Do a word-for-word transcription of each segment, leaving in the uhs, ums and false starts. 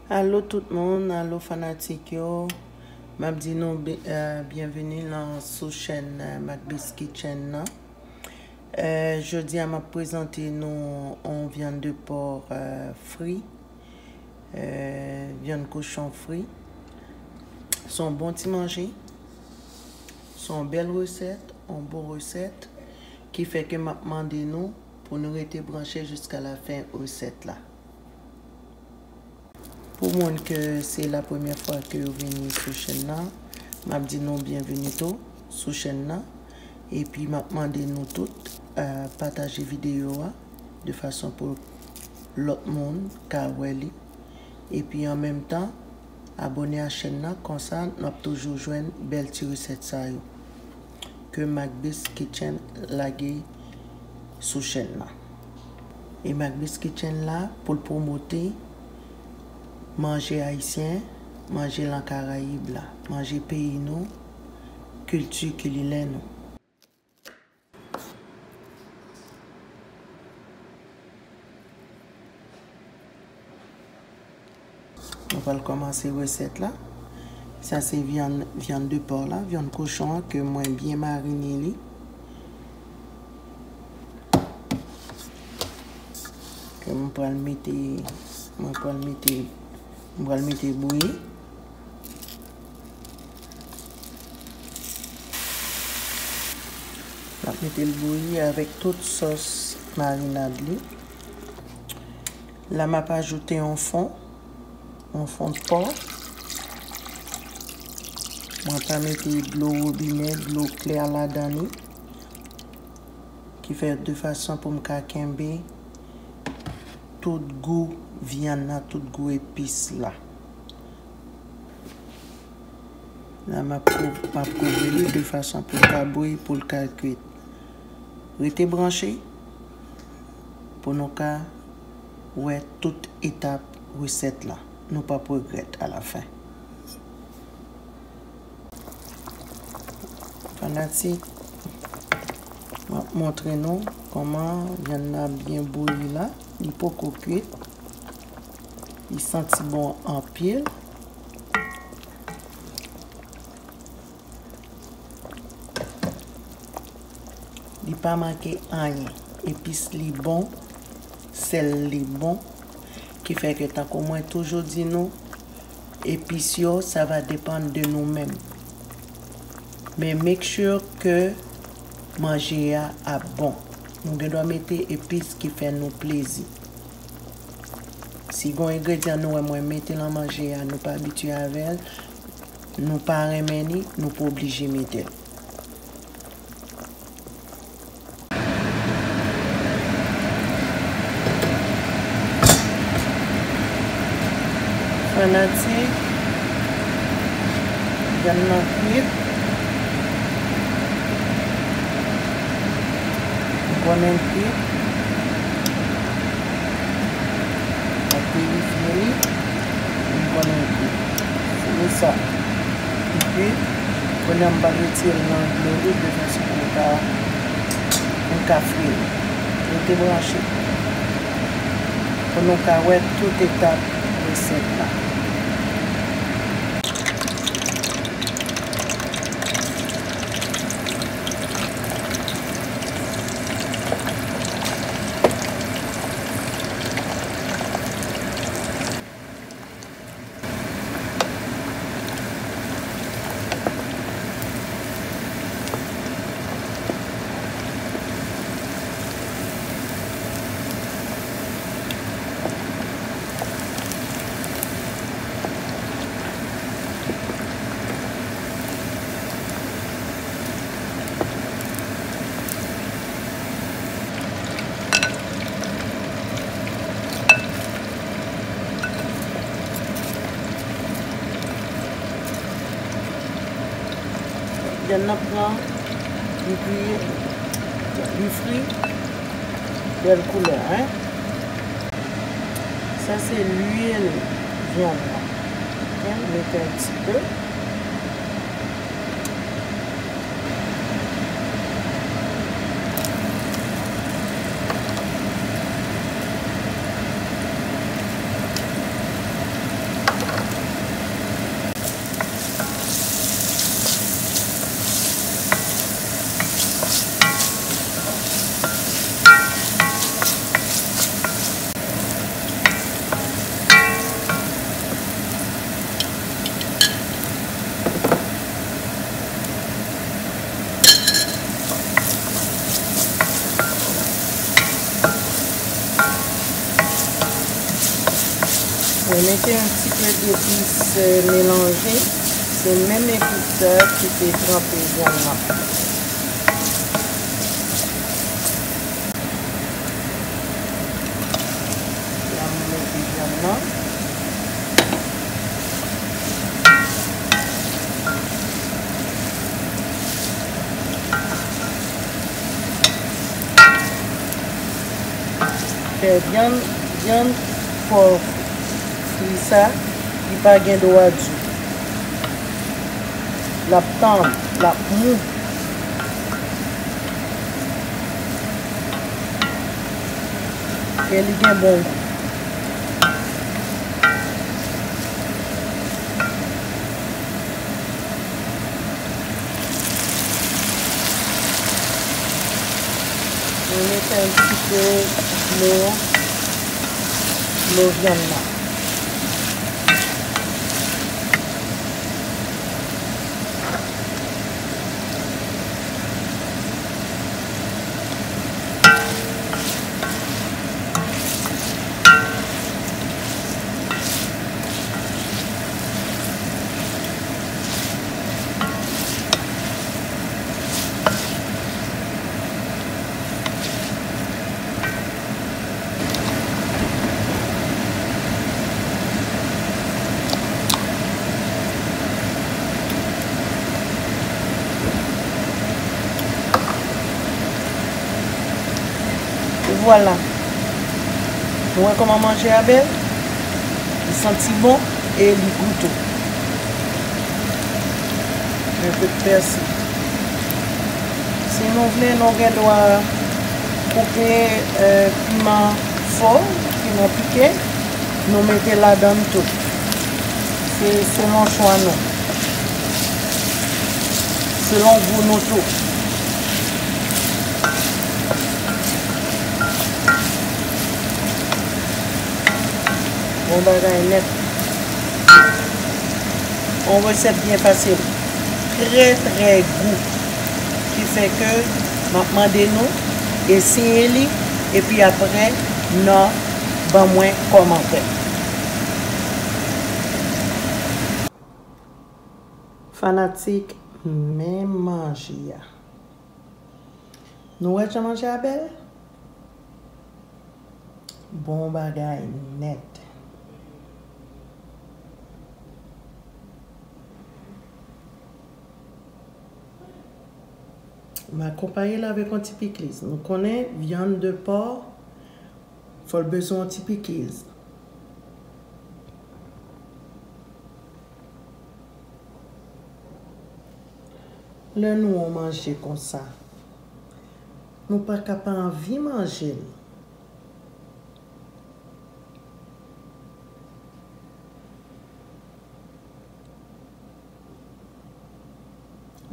Alo tout moun, alo fanatik yo. M ap di nou bi-, eh, byenveni nan sou chèn, eh, Macbeth Kitchen nan. Eh, jodi a m ap prezante nou yon vyann de pò, eh, fri, eh, vyann kochon fri. Se yon bon ti manje, se yon bèl resèt, yon bon resèt, ki fè ke m ap mande nou pou nou rete branche jiska lafen resèt la. Pou moun ke se la premyè fwa ke yo vini sou chèn nan, m ap di nou byenveni tou sou chèn nan. Epi m ap mande nou tout, eh, pataje videyo a de fason pou lòt moun ka wè li. Epi an menm tan, abòne a chèn nan, konsa n ap toujou jwenn bèl ti resèt sa yo ke Macbeth Kitchen lage sou chèn nan. E Macbeth Kitchen la pou l pwomote manje ayisyen, manje lan Karayib la, manje peyi nou, kilti kilinè nou. Nou pral kòmanse resèt la. Sa se vyann, vyann de pò la, vyann kochon an ke mwen byen marine li. Ke mwen pral mete, mwen pral mete, mwen pral mete bouyi. M ap mete l bouyi avèk tout sòs marinad li. La, m ap ajoute yon fon, yon fon pò. Mwen pa mete dlo wobinè, dlo klè ladan li, ki fè de fason pou m ka kenbe tout gou vyann nan, tout gou epis la. La, m ap kou-, m ap kouvri li de fason pou l ka bouyi, pou l ka kwit. Rete branche pou nou ka wè tout etap resèt la. Nou p ap regrèt alafen. Fanatik, m ap montre nou kòman vyann nan byen bouyi la. Li poko kwit. Li santi bon anpil. Li pa manke anyen. Epis li bon, sèl li bon. Ki fè ke tankou mwen toujou di nou, epis yo, sa va depann de nou menm. Men make sure ke manje a ap bon. Nou gen dwa mete epis ki fè nou plezi. Si gon engredyan nou wè mwen mete nan manje a, nou pa abitye avè l, nou pa renmen li, nou pa oblije mete l. Fanatik, vyann nan kwit. M konnen l kwit. M ap verifye li. M konnen l kwit. Se sa. Epi, kounye a m pral retire l nan dlo li, de fason pou l ka, pou l ka fri. Rete branche. Pou nou ka wè tout etap resèt la. Vyann nan pran, li kwi, li fri, bèl koulè, en. Sa se lwil vyann nan. Ok, m mete yon ti pe. Mwen mete yon ti pe depis, eh, melanje. Se menm epis sa ki te tranpe vyann nan. La, mwen mete vyann nan. Fè vyann, vyann fò fri sa, li pa gen dwa di. L ap tann, l ap mou. E li gen bon gou. Mwen mete yon ti pe dlo, dlo vyann nan. Vwala. Nou wè kòman manje a bèl? Li santi bon e li gou tou. Yon pèsi. Si nou vle, nou gen dwa koupe, eh, piman fò, piman pike, nou mete ladan l tou. Se selon chwa nou. Selon gou nou tou. Bon bagay nèt. Yon resèt byen fasil. Trè, trè gou. Ki fè ke m ap mande nou eseye li, epi apre, nan ban mwen kòmantè. Fanatik, men manje a. Nou wè jan manje a bèl? Bon bagay nèt. M akonpaye l avèk yon ti pikliz. Nou konnen vyann de pò, fò l bezwen yon ti pikliz. Lè nou wè yon manje konsa, nou pa ka pa anvi manje l.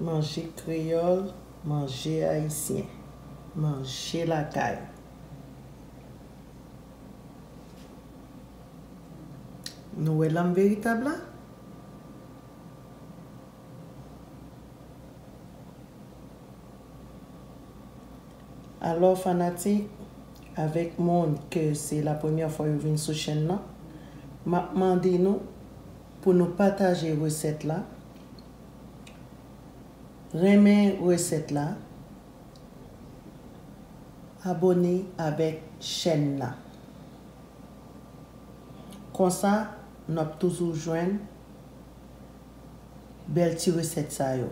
Manje kreyòl, manje ayisyen, manje lakay. Nou wè lanm veritab la? Alò, fanatik, avèk moun ke se la premyè fwa yo vin sou chèn nan, m ap mande nou pou nou pataje resèt la, renmen resèt la, abòne avèk chèn nan. Konsa, n ap toujou jwenn bèl ti resèt sa yo.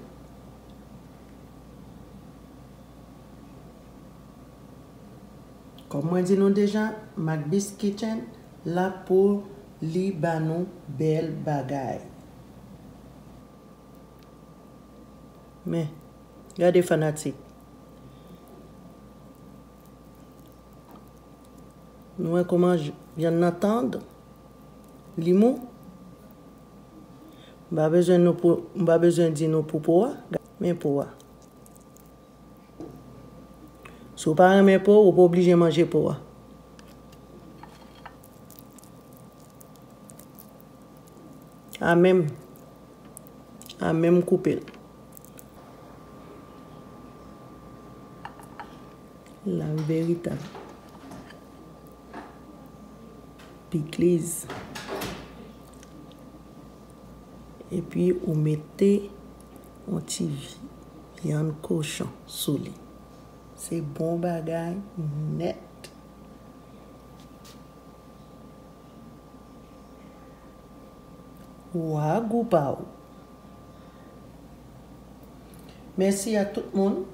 Kòm mwen di nou deja, Macbis Kitchen la pou li ba nou bèl bagay. Men, gade fanatik. Nou wè kòman j-, vyann nan tann, li mou. M pa bezwen nou pou, m pa bezwen di nou pou po a. Men po a. Si w pa renmen po, ou pa oblije manje po a. A menm, a menm koupe l. Lanm veritab. Pikliz. Epi ou mete yon ti vyann kochon sou li. Se bon bagay nèt. Wa gou pa w. Mèsi a tout moun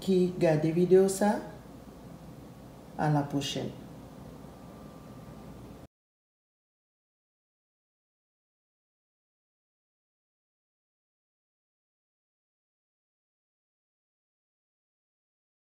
ki gade videyo sa. À la prochaine.